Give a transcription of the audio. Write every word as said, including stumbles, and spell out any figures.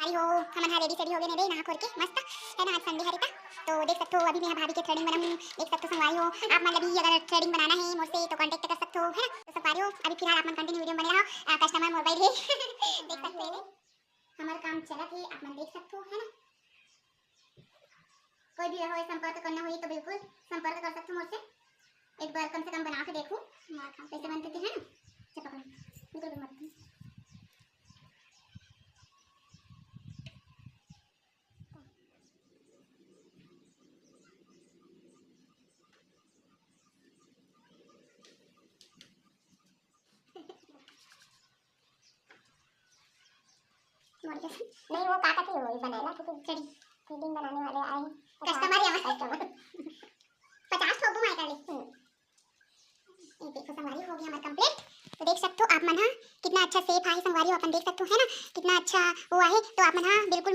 अरे हो, हमन हा ready सेडी हो गए ने रे, नहा खोर के मस्त, है ना। आज Sunday हरे ता, तो देख सकथो अभी मैं भाभी के threading बनाऊँ। देख सकथो संगवारी हो, आप मन ला भी अगर threading बनाना है मोर से तो contact कर सकथो, है ना। तो संगवारी हो, अभी फिलहाल आप मन continue video में बने रहो। आ, customer मोर bike है। देख सकथो ये हमर काम चलत है, आप मन देख सकथो, है ना। कोई भी रहो, संपर्क करना होही तो बिल्कुल संपर्क कर सकथो मोर से। एक बार कम से कम बना के देखो, कैसे बनते थे, है ना। अच्छा, पकड़ो, बिल्कुल भी मत। नहीं, वो का कथे, वो ही बनाएला, क्योंकि चढ़ी। Threading बनाने वाले आए। Customer है हमारे। Customer। पचास ठो घुमाए कर ले। हम्म। ये देखो संगवारी, हो गया हमारा complete। तो देख सकते हो आप मन हा, कितना अच्छा shape आए संगवारी हो, अपन देख सकते हो, है ना, कितना अच्छा वो आए। तो आप मन हा बिल्कुल